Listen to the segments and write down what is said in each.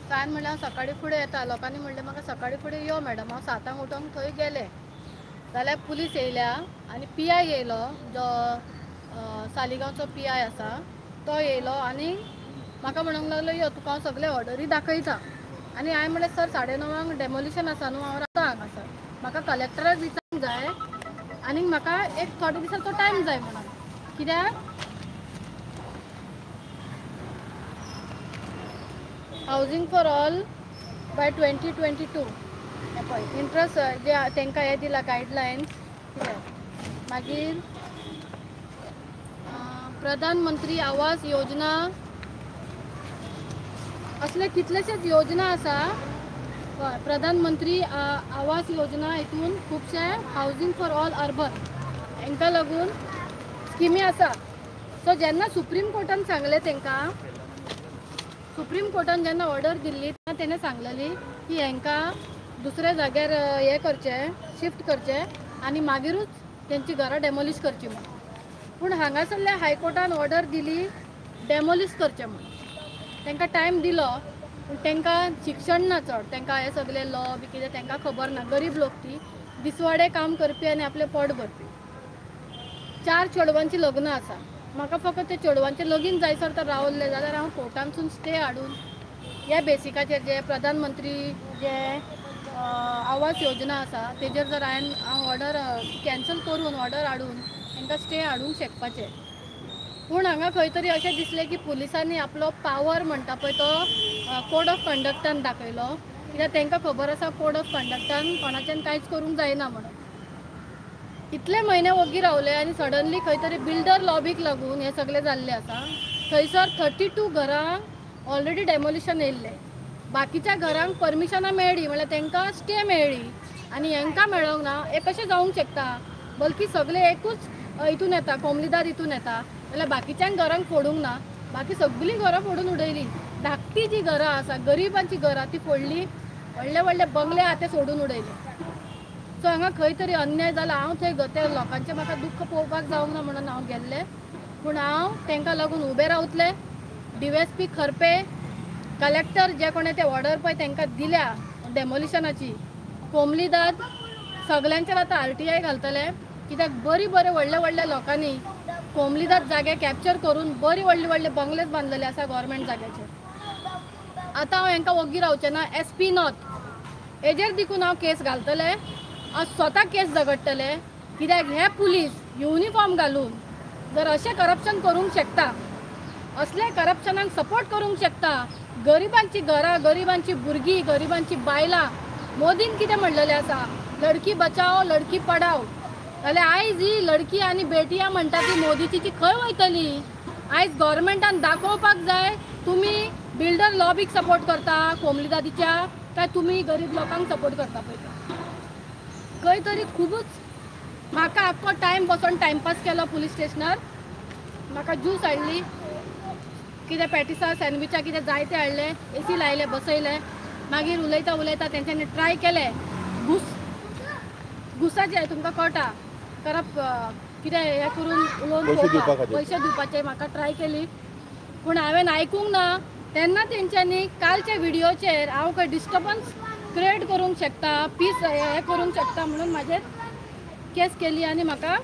So हांवें म्हणलें हांव सकाळीं फुडें येता. लोकांनी म्हणलें म्हाका सकाळीं फुडें यो मॅडम. हांव 7 उठोंक थंय गेलें जाल्यार पुलीस येयल्या आनी PI येयलो, जो सालिगांवचो PI आसा तो येयलो आनी म्हाका म्हणूंक लागलो यो तुका हांव सगळे ऑर्डरी दाखयता. आनी हांवें म्हणलें सर 9:30 डेमोलिशन आसा न्हू, हांव रावता हांगासर, म्हाका कलेक्टराक विचारूंक जाय आनी म्हाका एक थोडे दिसांचो टायम जाय म्हणून. कित्याक हावजींग फॉर ऑल बाय 2022 हें पळय इंट्रस्ट जे तांकां हें दिला गायडलायन्स कितें. मागीर प्रधानमंत्री आवास योजना, असले कितलेशेच योजना आसा. हय, प्रधानमंत्री आवास योजना हितून खुबशे हावजींग फॉर ऑल अर्बन हांकां लागून स्किमी आसा. सो जेन्ना सुप्रीम कोर्टान सांगलें तांकां, सुप्रीम कोर्टान जेन्ना ऑर्डर दिल्ली तेन्ना तेणें सांगलेली की हांकां दुसऱ्या जाग्यार हें करचें, शिफ्ट करचें आनी मागीरूच तेंची घरां डेमोलिश करची म्हूण. पूण हांगासरल्या हायकोर्टान ऑर्डर दिली डेमोलिश करचें म्हूण. तांकां टायम दिलो पूण तांकां शिक्षण ना चड, तांकां हे सगळे लॉ बी कितें तांकां खबर ना. गरीब लोक ती, दिसवाडे काम करपी आनी आपलें पोट भरपी. 4 चेडवांची लग्नां आसा. म्हाका फकत ते चेडवांचें लगीन जायसर तर रावल्लें जाल्यार हांव कोर्टानसून स्टे हाडून ह्या बेसिकाचेर जे प्रधानमंत्री जे आवास योजना आसा तेजेर जर हांवें हांव ऑर्डर कॅन्सल करून ऑर्डर हाडून तांकां स्टे हाडूंक शकपाचें. पूण हांगा खंय तरी अशें दिसलें की पुलिसांनी आपलो पावर म्हणटा पळय तो कोड ऑफ कंडक्टान दाखयलो. कित्याक तांकां खबर आसा कोड ऑफ कंडक्टान कोणाच्यान कांयच करूंक जायना म्हणून. इतले म्हयने ओगी रावले आनी सडनली खंय तरी बिल्डर लॉबीक लागून हें सगळें जाल्लें आसा. थंयसर 32 घरांक ऑलरेडी डेमोलिशन येयल्लें, बाकीच्या घरांक परमिशनां मेळ्ळी म्हणल्यार तांकां स्टे मेळ्ळी आनी हांकां मेळोंक ना. हें कशें जावंक शकता? बल्की सगळे एकूच हितून येता, कोमलीदाद हितून येता जाल्यार बाकीच्यांक घरांक फोडूंक ना, बाकी सगळीं घरां फोडून उडयलीं. धाकटी जी घरां आसा, गरिबांची घरां ती फोडली, व्हडले व्हडले बंगले आहा ते सोडून उडयले. सो हांगा खंय तरी अन्याय जाला. हांव थंय त्या लोकांचें म्हाका दुख्ख पळोवपाक जावंक ना म्हणून हांव गेल्लें, पूण हांव तांकां लागून उबें रावतलें. DSP खरपे, कलेक्टर जे कोणें ते ऑर्डर पळय तांकां दिल्या डेमोलिशनाची, कोमलीदाद सगल्यांचेर आतां RTI घालतले. कित्याक बरी बरे व्हडल्या व्हडल्या लोकांनी कोमलीदाद जागे कॅप्चर करून बरी व्हडले व्हडले बंगलेच बांदलेले आसा गव्हर्मेंट जाग्याचेर. आतां हांव हांकां ओगी रावचें ना. SP north हेजेर देखून हांव केस घालतलें, हांव स्वता केस झगडटलें. कित्याक हे पुलीस युनिफॉर्म घालून जर अशें करप्शन करूंक शकता, असले करप्शनाक सपोर्ट करूंक शकता, गरिबांची घरां, गरिबांची भुरगीं, गरिबांची बायलां. मोदीन कितें म्हणलेलें आसा, लडकी बचाओ लडकी पडाओ. जाल्यार आयज ही लडकी आनी बेटिया म्हणटा ती मोदीची ती खंय वयतली? आयज गव्हर्मेंटान दाखोवपाक जाय तुमी बिल्डर लॉबीक सपोर्ट करता कोमलीदादीच्या, काय तुमी गरीब लोकांक सपोर्ट करता. पळय खंय तरी खुबूच म्हाका आख्खो टायम बसोन टायमपास केलो पुलीस स्टेशनार. म्हाका ज्यूस हाडली, कितें पॅटिसां सँडविचां कितें जाय तें हाडलें, एसी लायलें, बसयलें. मागीर उलयता उलयता तेंच्यांनी ट्राय केलें घुस घुसाचें तुमकां कळटा करप कितें हें करून उलोवन पयशे दिवपाचे म्हाका ट्राय केली, पूण हांवें आयकूंक ना. तेन्ना तेंच्यांनी कालच्या व्हिडियोचेर हांव खंय डिस्टर्बन्स क्रिएट करूंक शकता, पीस हें करूंक शकता म्हणून म्हाजेर केस केली आनी म्हाका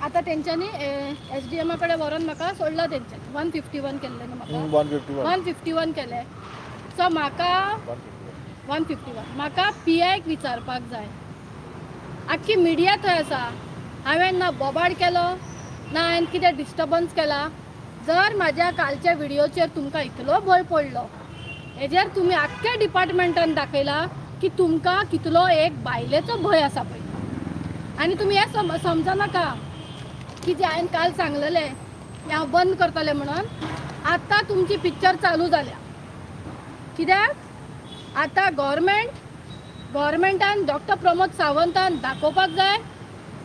आतां तेंच्यांनी SDMA कडेन व्हरोन म्हाका सोडला. तेंच्यांनी 151 केल्लें न्हू म्हाका, 151 केलें. सो म्हाका 151 म्हाका PIक विचारपाक जाय. आख्खी मिडिया थंय आसा. हांवें ना बोबाड केलो ना हांवें कितें डिस्टर्बन्स केला. जर म्हाज्या कालच्या व्हिडियोचेर तुमकां इतलो भंय पडलो, हेजेर तुमी आख्ख्या डिपार्टमेंटान दाखयला की तुमकां कितलो एक बायलेचो भंय आसा पळय. आनी तुमी हें समजनाका की जें हांवें काल सांगलेलें की हांव बंद करतलें म्हणून. आतां तुमची पिक्चर चालू जाल्या. कित्याक आतां गव्हर्मेंटान डॉक्टर प्रमोद सावंतान दाखोवपाक जाय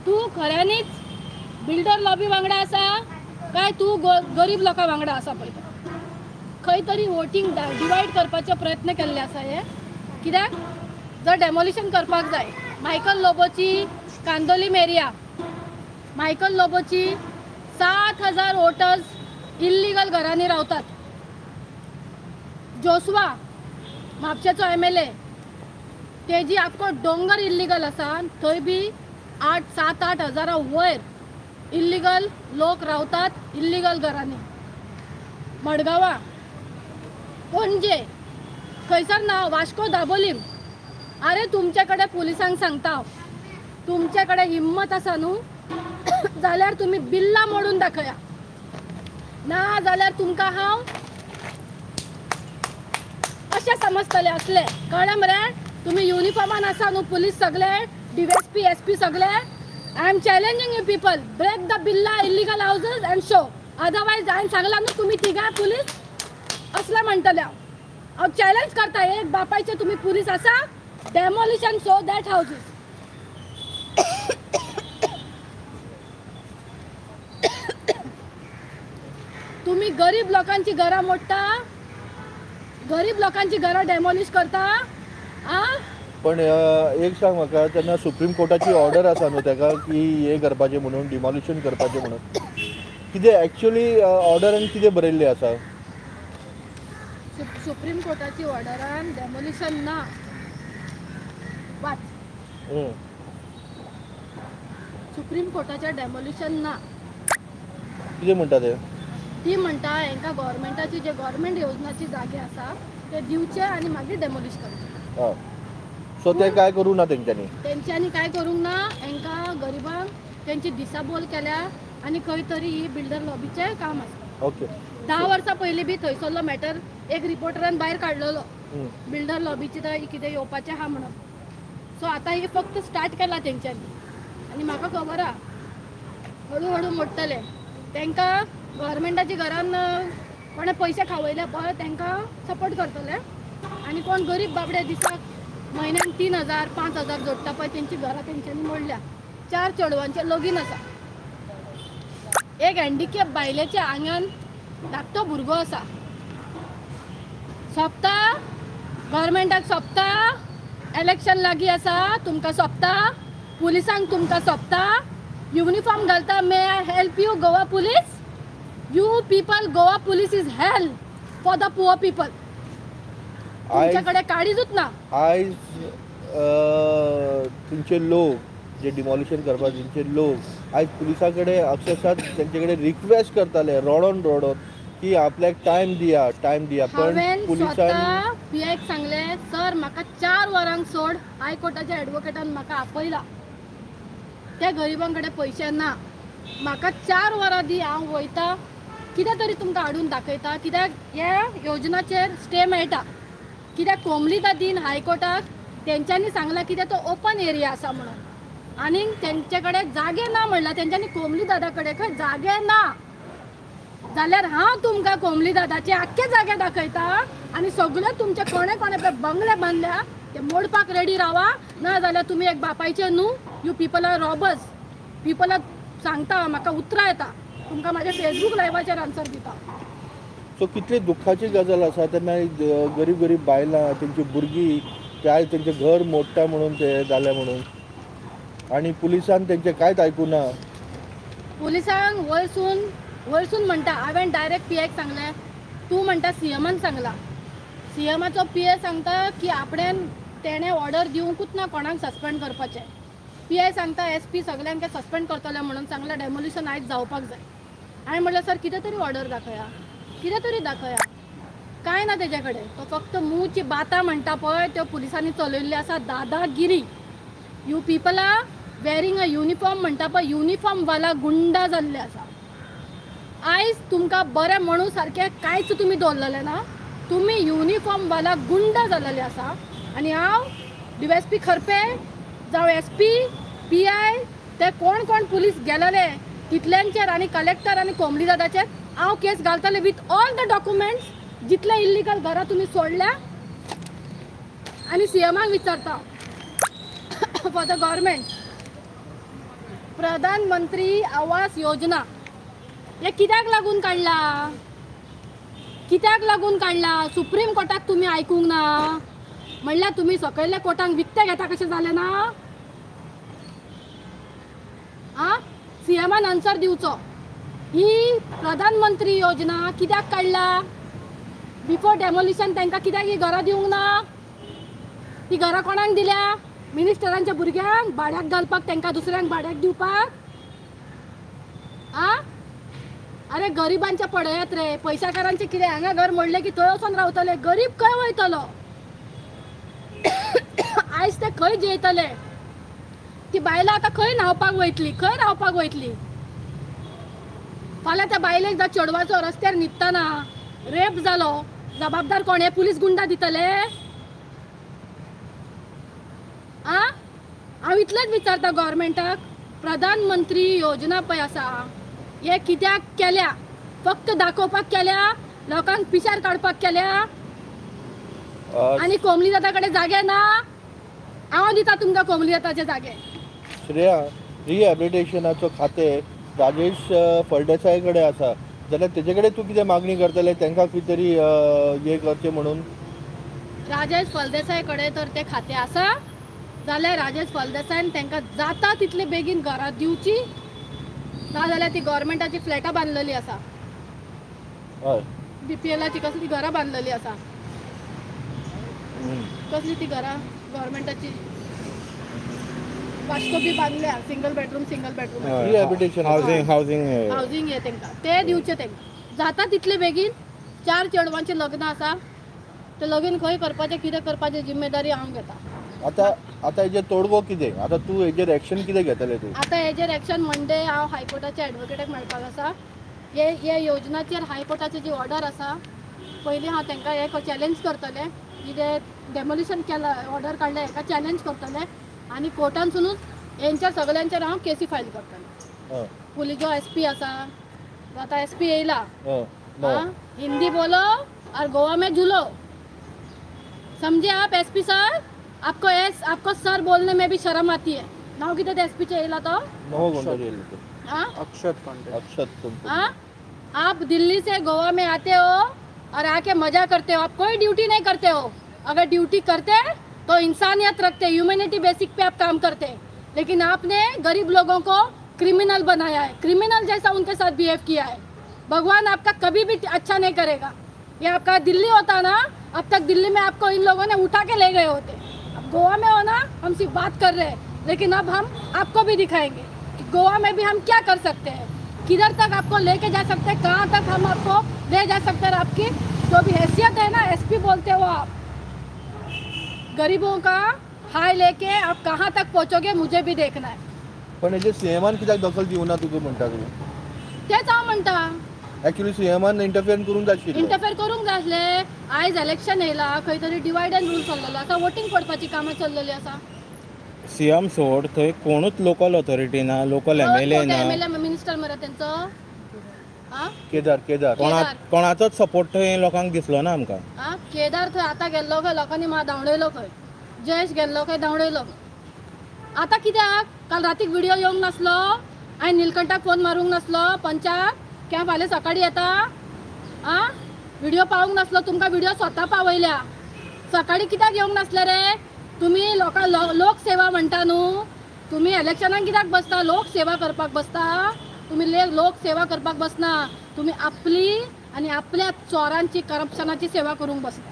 तूं खऱ्यांनीच बिल्डर लॉबी वांगडा आसा काय तूं गरीब लोकां वांगडा आसा पळय. खंय तरी वोटींग डिवायड करपाचो प्रयत्न केल्ले आसा हे. कित्याक जर डेमोलिशन करपाक जाय, मायकल लोबोची कांदोलीम एरिया, मायकल लोबोची 7000 वोटर्स इल्लिगल घरांनी रावतात. जोसवा म्हापशेचो MLA तेजी आख्खो डोंगर इल्लिगल आसा. थंय बी 8-7-8 हजारा वयर इल्लिगल लोक रावतात इल्लिगल घरांनी. मडगांवा, पणजे, खंयसर ना, वास्को, दाबोलीम. अरे तुमचे कडेन पुलिसांक सांगता, तुमचे कडेन हिम्मत आसा न्हू जाल्यार तुमी बिल्ला मोडून दाखया, ना जाल्यार तुमकां हांव अशें समजतलें असलें. कळ्ळें मरे? तुमी युनिफॉर्मान आसा न्हू पुलीस सगळे, DSP SP सगळे. I am challenging you people, break the Billa illegal houses and show. Otherwise हांवें सांगलां न्हू तुमी तिगां पुलीस असलें म्हणटलें. हांव हांव चॅलेंज करता, एक बापायचे तुमी पुलीस आसा, डेमोलिशन शो that houses. तुम्ही गरीब लोकांची घरां मोडटा, गरीब लोकांची घरां डेमोलिश करता. आ पण एक सांग म्हाका, तेन्ना सुप्रीम कोर्टाची ऑर्डर आसा न्हू ताका की हें करपाचें म्हणून, डिमॉलिशन करपाचें म्हणून, कितें एक्चुअली ऑर्डरान कितें बरयल्लें आसा? सुप्रीम कोर्टाची ऑर्डरान डेमोलिशन ना. वाच, सुप्रीम कोर्टाच्या डेमोलिशन ना. कितें म्हणटा ते? ती म्हणटा हांकां गव्हर्मेंटाची जे गव्हर्मेंट योजनाची जागे आसा ते दिवचे आनी मागीर डेमोलिश करचे. सो ते काय करूं ना तेंच्यांनी? तेंच्यांनी काय करूंक ना. हांकां गरिबांक तेंची दिसाबोल केल्या आनी खंय तरी ही बिल्डर लॉबीचें काम आसा. ओके. 10 वर्सां पयलीं बी थंयसरलो मॅटर एक रिपोर्टरान भायर काडलेलो, बिल्डर लॉबीची थंय कितें येवपाचें आहा म्हणून. सो आतां हे फक्त स्टार्ट केला तेंच्यांनी आनी म्हाका खबर आहा हळू हळू मोडटले. तांकां गव्हर्मेंटाच्या घरान कोणें पयशे खावयले पळय तांकां सपोर्ट करतले, आनी कोण गरीब बाबडे दिसाक म्हयन्याक 3,000 5,000 जोडटा पळय तेंची घरां तेंच्यांनी मोडल्या. 4 चेडवांचें लगीन आसा, एक हँडिकॅप बायलेच्या आंगान धाकटो भुरगो आसा. सोंपता गव्हर्मेंटाक, सोंपता इलेक्शन लागीं आसा, तुमकां सोंपता पुलिसांक, तुमकां सोंपता युनिफॉर्म घालता. May I help you Goa police? You people, Goa police is hell for the poor people. तुमच्या कडेन काडीजूच ना. आयज तुमचे लोक जे डिमॉलिशन करपाक तेंचे लोक आयज पुलिसां कडेन अक्षरशः तेंचे कडेन रिक्वेस्ट करताले रडोन रडोन की आपल्याक टायम दिया, टायम दिया. पण पुलिसांनी पीआयक सांगलें, सर म्हाका 4 वरांक सोड, हायकोर्टाच्या एडवोकेटान म्हाका आपयला, त्या गरिबां कडेन पयशे ना, म्हाका 4 वरां दी, हांव वयता कितें तरी तुमकां हाडून दाखयता. कित्याक ह्या योजनाचेर स्टे मेळटा. कित्याक कोमलिता दीन हायकोर्टाक तेंच्यांनी सांगलां कित्याक तो ओपन एरिया आसा म्हणून, आनी तेंचे कडेन जागे ना म्हणलां तेंच्यांनी. कोमली दादा कडेन खंय जागे ना जाल्यार हांव तुमकां कोमली दादाचे आख्खे जागे दाखयता आनी सगळे तुमचे कोणे कोणे पळय बंगले बांदल्या ते मोडपाक रेडी रावा, ना जाल्यार तुमी एक बापायचे न्हू. You people are robbers. पिपलाक सांगता, म्हाका उतरां येता, तुमकां म्हाज्या फेसबूक लायवाचेर आन्सर दिता. सो कितली दुख्खाची गजाल आसा तेन्ना गरीब गरीब बायलां, तेंची भुरगीं, ते आयज तेंचें घर मोडटा म्हणून ते जालें म्हणून, आनी पुलिसान तेंचें कांयच आयकूना. पुलिसांक वयरसून वयरसून म्हणटा, हांवें डायरेक्ट पीएक सांगलें, तूं म्हणटा सीएमान सांगला, सीएमाचो पीए सांगता की आपणें तेणें ऑर्डर दिवंकूच ना कोणाक सस्पेंड करपाचें. पीआय सांगता एसपी सगल्यांक सस्पेंड करतले म्हणून सांगलां, डेमोलिशन आयज जावपाक जाय. हांवें म्हणलें सर कितें तरी ऑर्डर दाखया, कितें तरी दाखया. कांय ना तेजे कडेन, तो फक्त मुची बातां म्हणटा पळय त्यो पुलिसांनी चलयल्ली आसा दादागिरी. You people are wearing a uniform म्हणटा पळय, युनिफॉर्म वाला गुंडा जाल्ले आसा. आयज तुमकां बरें म्हणू सारकें कांयच तुमी दवरलेलें ना, तुमी युनिफॉर्म वाला गुंडा जाल्ले आसा. आनी हांव डीएसपी खर्पे जावं एसपी पीआय ते कोण कोण पुलीस गेलेले तितल्यांचेर आनी कलेक्टर आनी कोमली दादाचेर हांव केस घालतलें विथ ऑल the documents. जितले इल्लिगल घरां तुमी सोडल्या. आनी सीएमाक विचारता फॉर the government, प्रधानमंत्री आवास योजना हे कित्याक लागून काडला, कित्याक लागून काडला? सुप्रीम कोर्टाक तुमी आयकूंक ना म्हणल्यार तुमी सकयल्या कोर्टाक विकते घेता कशें जालें ना? आं, सीएमान आन्सर दिवचो. ही प्रधानमंत्री योजना कित्याक काडला? बिफोर डेमोलिशन तांकां कित्याक ही घरां दिवंक ना? ती घरां कोणाक दिल्या? मिनिस्टरांच्या भुरग्यांक भाड्याक घालपाक, तांकां दुसऱ्यांक भाड्याक दिवपाक. आ अरे गरिबांच्या पळयात रे, पयशाकारांचे कितें हांगा घर मोडलें की थंय वचोन रावतले, गरीब खंय वयतलो? आयज ते खंय जेयतले? ती बायलां आतां खंय न्हांवपाक वयतली, खंय रावपाक वयतली? फाल्यां त्या बायलेक जर चेडवाचो रस्त्यार न्हिदतना रेप जालो, जबाबदार कोण? हे पुलीस गुंडा दितले? आ हांव इतलेंच विचारता गव्हर्मेंटाक, प्रधानमंत्री योजना पळय आसा, हे कित्याक केल्या? फक्त दाखोवपाक केल्या, लोकांक पिशार काडपाक केल्या? आनी कोमली दादा कडेन जागे ना, हांव दिता तुमकां कोमली दादाचे जागे. श्रेया, रिहॅबिलिटेशनाचो खातें राजेश फळदेसाय कडेन आसा जाल्यार तेजे कडेन तूं कितें मागणी करतले तांकां खंय तरी हें करचें म्हणून? राजेश फळदेसाय कडेन तर तें खातें आसा जाल्यार राजेश फळदेसायन तांकां जाता तितले बेगीन घरां दिवची, ना जाल्यार ती गव्हर्मेंटाची फ्लॅटां बांदलेली आसा, बीपीएलाची कसली घरां बांदलेली आसा, कसली ती घरां गव्हर्मेंटाची वास्को बी बांदल्या, single bedroom single bedroom rehabilitation housing housing housing हे तांकां ते दिवचे, तांकां जाता तितले बेगीन. 4 चेडवांचें लग्न आसा, ते लगीन खंय करपाचें कितें करपाचें जिम्मेदारी हांव घेता. आतां आतां हेजेर तोडगो कितें? आतां तूं हेजेर एक्शन कितें घेतले तूं? आतां हेजेर एक्शन मंडे हांव हायकोर्टाच्या एडवोकेटाक मेळपाक आसा. हे हे योजनाचेर हायकोर्टाची जी ऑर्डर आसा, पयलीं हांव तांकां हे चॅलेंज करतलें, कितें डेमोलिशन केलां ऑर्डर काडल्या हेका चॅलेंज करतलें आनी कोर्टानसुनूच हेंच्या सगळ्यांचेर हांव केसी फायल करतलें. पुलीस जो एस पी आसा, आतां एस पी येयला, हिंदी बोलो और गोवा में झुलो, समझे आप एस पी सर? आपको एस आपको सर बोलने में भी शर्म आती है. नाव कितें एस पीचे येयला तो? अक्षत. हाँ, आप दिल्ली से गोवा में आते हो और आके मजा करते हो, आप कोई ड्यूटी नहीं करते हो. अगर ड्यूटी करते तो इंसानियत रखते, ह्यूमैनिटी बेसिक पे आप काम करते, लेकिन आपने गरीब लोगों को क्रिमिनल बनाया है, क्रिमिनल जैसा उनके साथ बिहेव किया है. भगवान आपका कभी भी अच्छा नहीं करेगा. ये आपका दिल्ली होता ना, अब तक दिल्ली में आपको इन लोगों ने उठा के ले गए होते. अब गोवा में हो ना, हम सिर्फ बात कर रहे हैं, लेकिन अब हम आपको भी दिखाएंगे कि गोवा में भी हम क्या कर सकते हैं, किधर तक आपको लेके जा सकते हैं, कहाँ तक हम आपको ले जा सकते हैं. आपकी जो भी हैसियत है ना, एसपी बोलते हो आप, गरीबों का हाय लेके आप कहाँ तक पहुँचोगे मुझे भी देखना है. पण हेजे सीएमान कित्याक दखल दिवना तुका म्हणटा तूं? तेच हांव म्हणटा. एक्चुअली सीएमान इंटरफेयर करूंक जाय आशिल्लें. इंटरफेयर करूंक जाय आसलें. आयज इलेक्शन येयला, खंय तरी डिवायड एंड रूल चल्लेलो आसा, वोटींग पडपाची कामां चल्लेली आसा. सीएम सोड, थंय कोणूच लोकल ऑथॉरिटी ना, लोकल एमएलए ना, एमएलए मिनिस्टर मरे तेंचो केदार केदार कोणाचोच सपोर्ट थंय लोकांक दिसलो ना आमकां. केदार थंय आतां गेल्लो खंय, लोकांनी म्हाका धांवडयलो खंय, जयेश गेल्लो खंय धांवडयलो. आतां कित्याक काल रातीक व्हिडियो येवंक नासलो, हांवें निलकंठाक फोन मारूंक नासलो पंचाक की हांव फाल्यां सकाळीं येता, आं व्हिडियो पावूंक नासलो, तुमकां व्हिडियो स्वता पावयल्या. सकाळीं कित्याक येवंक नासले रे तुमी? लोकां लोकसेवा म्हणटा न्हू तुमी, इलेक्शनाक कित्याक बसता? लोकसेवा करपाक बसता तुमी? लोकसेवा करपाक बसना, तुमी आपली आनी आपल्या चोरांची करप्शनाची सेवा करूंक बसता.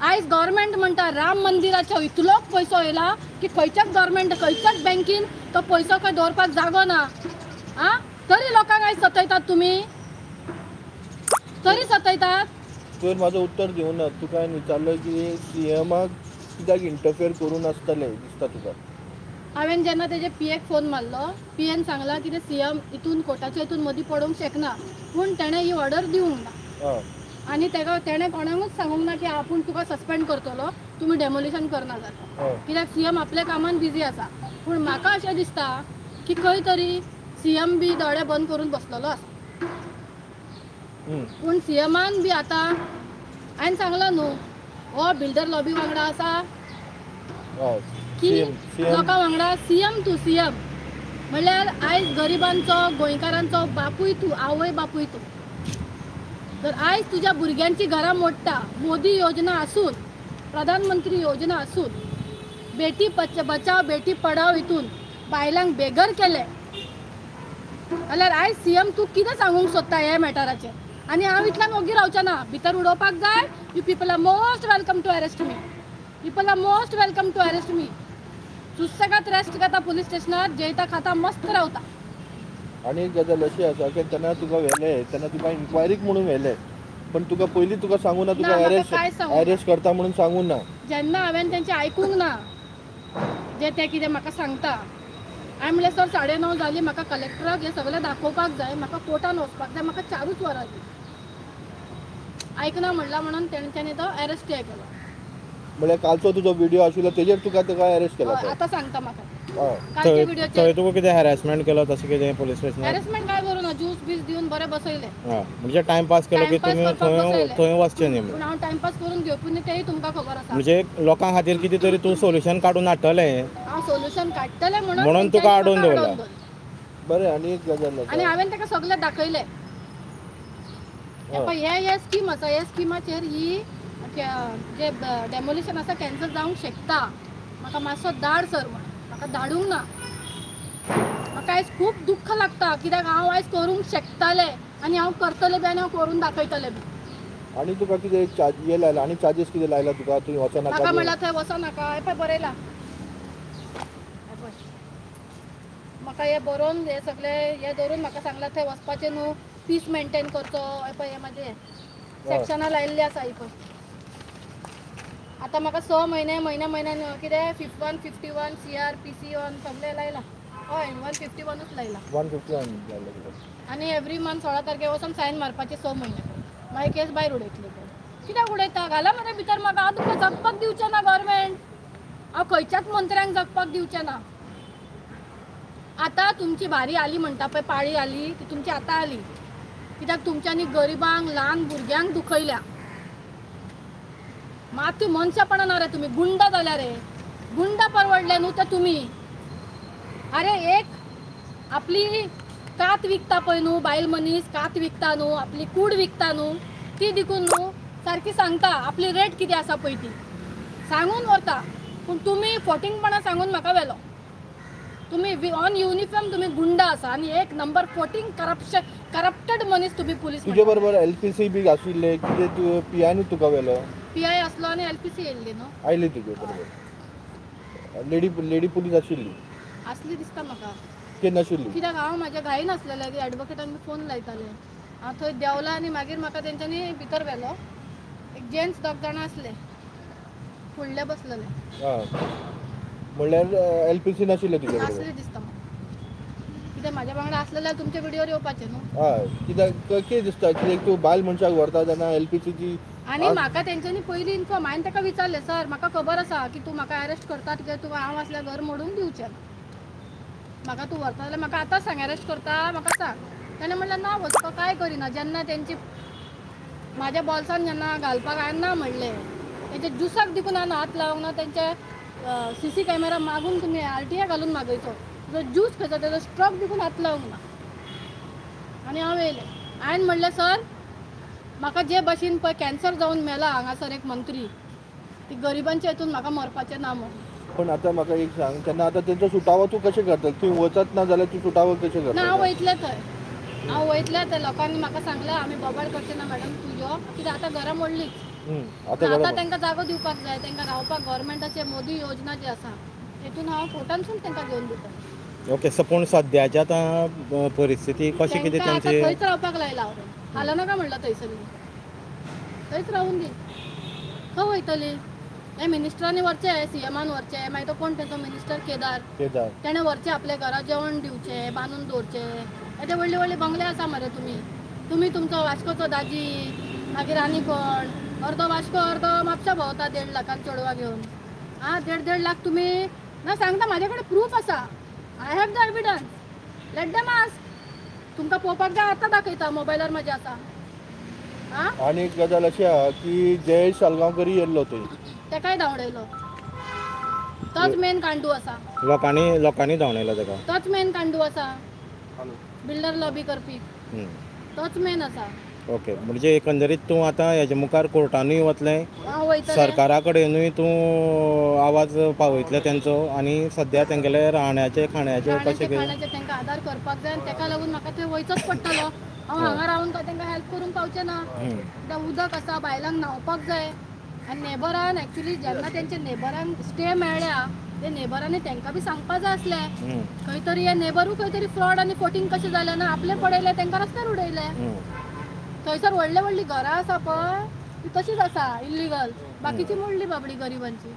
आयज गव्हर्मेंट म्हणटा राम मंदिराचो इतलो पयसो येयला की खंयच्याच गव्हर्मेंट खंयच्याच बँकीन तो पयसो खंय दवरपाक जागो ना. आं तरी लोकांक आयज सतयतात तुमी, तरी सतयतात. तुवें म्हाजो उत्तर दिवना. तुका हांवें विचारलें की सीएमाक कित्याक इंटरफेयर करूं नासतलें दिसता तुका? हांवें जेन्ना तेजे पीएक फोन मारलो, पीएन सांगला की ते सीएम हितून कोर्टाच्या हितून मदीं पडूंक शकना, पूण तेणें ही ऑर्डर दिवंक ना आनी तेका तेणें कोणाकूच सांगूंक ना की आपूण तुका सस्पेंड करतलो, तुमी डेमोलिशन करना जाल्यार, कित्याक सीएम आपल्या कामान बिजी आसा. पूण म्हाका अशें दिसता की खंय तरी सीएम बी दोळे बंद करून बसलेलो आसा. पूण सीएमान बी आतां हांवें सांगलां न्हू, हो बिल्डर लॉबी वांगडा आसा की लोकां वांगडा. सीएम तूं, सीएम म्हणल्यार आयज गरिबांचो गोंयकारांचो बापूय तूं, आवय बापूय तूं. तर आयज तुज्या भुरग्यांची घरां मोडटा, मोदी योजना आसून, प्रधानमंत्री योजना आसून, बेटी बचाव बेटी पढाव हितून बायलांक बेघर केले जाल्यार आयज सीएम तूं कितें सांगूंक सोदता ह्या मॅटराचेर? आनी हांव इतल्यान ओगी रावचें ना. भितर उडोवपाक जाय. You people are most welcome to arrest me. People are most welcome to arrest me. सुसेगात rest घेता पुलीस स्टेशनार, जेयता खाता मस्त रावता. आनी एक गजाल अशी आसा की तेन्ना तुका व्हेले तेन्ना तुका इन्क्वायरीक म्हणून व्हेले, पण तुका पयलीं तुका सांगू ना, तुका अरेस्ट करता म्हणून सांगू ना. जेन्ना हांवें तेंचें आयकूंक ना जे ते कितें म्हाका सांगता, हांवें म्हणलें सर 9:30 जाली, म्हाका कलेक्टराक हें सगळें दाखोवपाक जाय, म्हाका कोर्टान वचपाक जाय, म्हाका 4च वरां दी. आयकना म्हणला म्हणून तेंच्यांनी तो अरेस्ट केलो. म्हणल्यार कालचो तुजो व्हिडिओ आशिल्लो तेजेर तुका ताका अरेस्ट केला? आतां सांगता म्हाका. थंय तुका कितें हॅरेसमेंट केलो तशें कितें पुलीस स्टेशनार? हॅरेसमेंट काय करूं ना, ज्यूस बीस दिवन बरें बसयलें. म्हणजे टायमपास केलो की तुमी थंय वचचें न्ही. पूण हांव टायमपास करून घेवपी न्ही, तेंय तुमकां खबर आसा. म्हणजे लोकां खातीर कितें तरी तूं सोल्युशन काडून हाडटलें. हांव सोल्युशन काडटलें म्हणून तुका आडोवन दवरला. बरें. आनी एक गजाल, आनी हांवें ताका सगळें दाखयलें, हे हे स्कीम आसा, हे स्किमाचेर ही जे डेमोलिशन आसा कॅन्सल जावंक शकता. म्हाका मातसो धाड सर म्हणून म्हाका धाडूंक ना. म्हाका आयज खूब दुख्ख लागता कित्याक हांव आयज करूंक शकतालें आनी हांव करतलें बी आनी हांव करून दाखयतलें बी. आनी तुका कितें चार्ज हे लायला? आनी चार्जीस कितें लायला तुका? थंय वचो नाका म्हाका म्हणलां, थंय वचो नाका. हें पळय बरयलां म्हाका, हें बरोवन हें सगळें हें धरून म्हाका सांगलां थंय वचपाचें न्हू, पीस मेंटेन करचो. हें पळय हें म्हाजें सेक्शनां लायिल्लीं आसा ही पळय. आतां म्हाका 6 म्हयने म्हयन्या म्हयन्यान कितें 151 CRPC 1 सगळें लायलां. हय 151च लायलां. 151. आनी एवरी मंथ 16 तारखेर वचून सायन मारपाचें 6 म्हयने. मागीर केस भायर उडयतली. कित्याक उडयता? घाला मरे भितर म्हाका. हांव तुमकां जगपाक दिवचें ना गव्हर्मेंट. हांव खंयच्याच मंत्र्यांक जगपाक दिवचें ना. आतां तुमची भारी आली म्हणटा पळय, पाळी आली ती तुमची आतां आली कित्याक तुमच्यांनी गरिबांक ल्हान भुरग्यांक दुखयल्या. मातूय मनशापणा ना रे, तुमी गुंडा जाल्या रे. गुंडा परवडले न्हू ते तुमी. अरे एक आपली कात विकता पळय न्हू बायल मनीस, कात विकता न्हू, आपली कूड विकता न्हू, ती देखून न्हू सारकी सांगता आपली रेट कितें आसा पळय ती सांगून व्हरता. पूण तुमी फोटिंगपणां सांगून म्हाका व्हेलो. तुमी ऑन युनिफॉर्म तुमी गुंडा आसा आनी एक नंबर फोटिंग करप्शन करप्टेड मनीस तुमी पुलीस. तुजे बरोबर LPC बी आशिल्ले कितें? तूं PI तुका व्हेलो? PI आसलो आनी LPC येयल्ली न्हू. आयली तुजे बरोबर? लेडी लेडी पुलीस आशिल्ली? आसली दिसता म्हाका. कितें नाशिल्ली? कित्याक हांव म्हाज्या घाईन आसलेलें, एडवोकेटान बी फोन लायताले. हांव थंय देंवलां आनी मागीर म्हाका तेंच्यांनी भितर व्हेलो. एक जेंट्स 2 जाणां आसले फुडले बसलेले. म्हणल्यार LPC नाशिल्ले तुजे बरोबर? आसले दिसता म्हाका. कित्याक म्हाज्या वांगडा आसलें जाल्यार तुमच्या व्हिडियोर येवपाचें न्हू. हय. कित्याक कितें दिसता कित्याक तूं बायल मनशाक व्हरता तेन्ना LPCची. आनी म्हाका तेंच्यांनी पयलीं इन्फॉर्म, हांवें ताका विचारलें सर म्हाका खबर आसा की तूं म्हाका अरेस्ट करता कित्याक तूं हांव आसल्यार घर मोडूंक दिवचें ना, म्हाका तूं व्हरता जाल्यार म्हाका आतां सांग अरेस्ट करता म्हाका सांग. ताणें म्हणलें ना वचपा कांय करिना. जेन्ना तेंची म्हाज्या बॉल्सान जेन्ना घालपाक हांवें ना म्हणलें, तेंच्या ज्युसाक देखून हांवें हात लावंक ना. तेंचे CC camera मागून तुमी RTI घालून मागयचो, जो ज्यूस खंयचो तेजो स्ट्रोक देखून हात लावंक ना. आनी हांव येयलें. हांवें म्हणलें सर म्हाका जे भशेन पळय कॅन्सर जावन मेला हांगासर एक मंत्री, ती गरिबांच्या हितून म्हाका मरपाचें ना म्हणून. पण आतां म्हाका एक सांग, तेन्ना आतां तेंचो सुटावो तूं कशें करता? तूं वचत ना जाल्यार तूं सुटावो कशें करता? ना हांव वयतलें थंय, हांव वयतलें थंय. लोकांनी म्हाका सांगलें आमी बोबाळ करचे ना मॅडम तूं यो, कित्याक आतां घरां मोडलीच. आतां तांकां जागो दिवपाक जाय, तांकां रावपाक गव्हर्मेंटाचे मोदी योजना जी आसा तेतून हांव कोर्टानसून तांकां घेवन दिता. ओके. सो पूण सद्याच्या आतां परिस्थिती कशी कितें तांची? थंयच रावपाक लायला हांवें, हालो नाका म्हणलां थंयसरली, थंयच रावून दी. खंय वयतली? हे मिनिस्टरांनी व्हरचें, CMान व्हरचें, मागीर तो कोण तेचो मिनिस्टर केदार, तेणें व्हरचें आपल्या घरा जेवण दिवचें, बांदून दवरचें. येदे व्हडले व्हडले बंगले आसा मरे. तुमी तुमी तुमचो वास्कोचो दाजी, मागीर आनी कोण, अर्दो वास्को अर्दो म्हापशा भोंवता 1.5 लाखान चेडवां घेवन. आं 1.5-1.5 लाख तुमी ना सांगता, म्हाजे कडेन प्रूफ आसा. I have the evidence, let them ask. तुमकां पळोवपाक जाय आतां दाखयता मोबायलार म्हाज्या आसा. आनी एक गजाल अशी आहा की जयेश सालगांवकरी येयल्लो थंय, तेकाय धांवडयलो. तोच मेन कांडू आसा. लोकांनी लोकांनी धांवडयलो तेका. तोच मेन कांडू आसा, बिल्डर लॉबी करपी तोच मेन आसा. ओके. म्हणजे एकंदरीत तूं आतां हेजे मुखार कोर्टानूय वतलें, सरकारा कडेनूय तूं आवाज पावयतलें तेंचो, आनी सद्या तेंगेले राहण्याचे खाण्याचे कशें कितें तांकां आदार करपाक जाय आनी तेका लागून म्हाका थंय वयचोच पडटलो. हांव हांगा रावन काय तांकां हेल्प करूंक पावचें ना. कित्याक उदक आसा, बायलांक न्हांवपाक जाय. आनी नेबरान एक्चुली जेन्ना तेंच्या नेबरान स्टे मेळ्ळ्या ते नेबरांनी तांकां बी सांगपा जाय आसलें. खंय तरी हे नेबरूय खंय तरी फ्रॉड आनी फोटींग कशें जालें ना, आपलें पडयलें तांकां रस्त्यार उडयलें. थंयसर व्हडले व्हडलीं घरां आसा पळय ती तशीच आसा इल्लिगल, बाकीची मोडली बाबडी गरिबांची.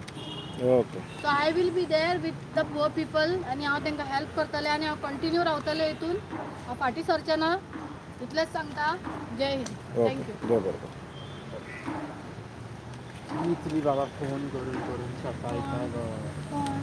Okay. So I will be there with the poor people आनी हांव तांकां हेल्प करतलें आनी हांव कंटिन्यू रावतलें हितून, हांव फाटीं सरचें ना, इतलेंच सांगता. जय हिंद. Thank you. देव बरें करूं. इतली बाबा फोन करून करून सकाळी. कोण?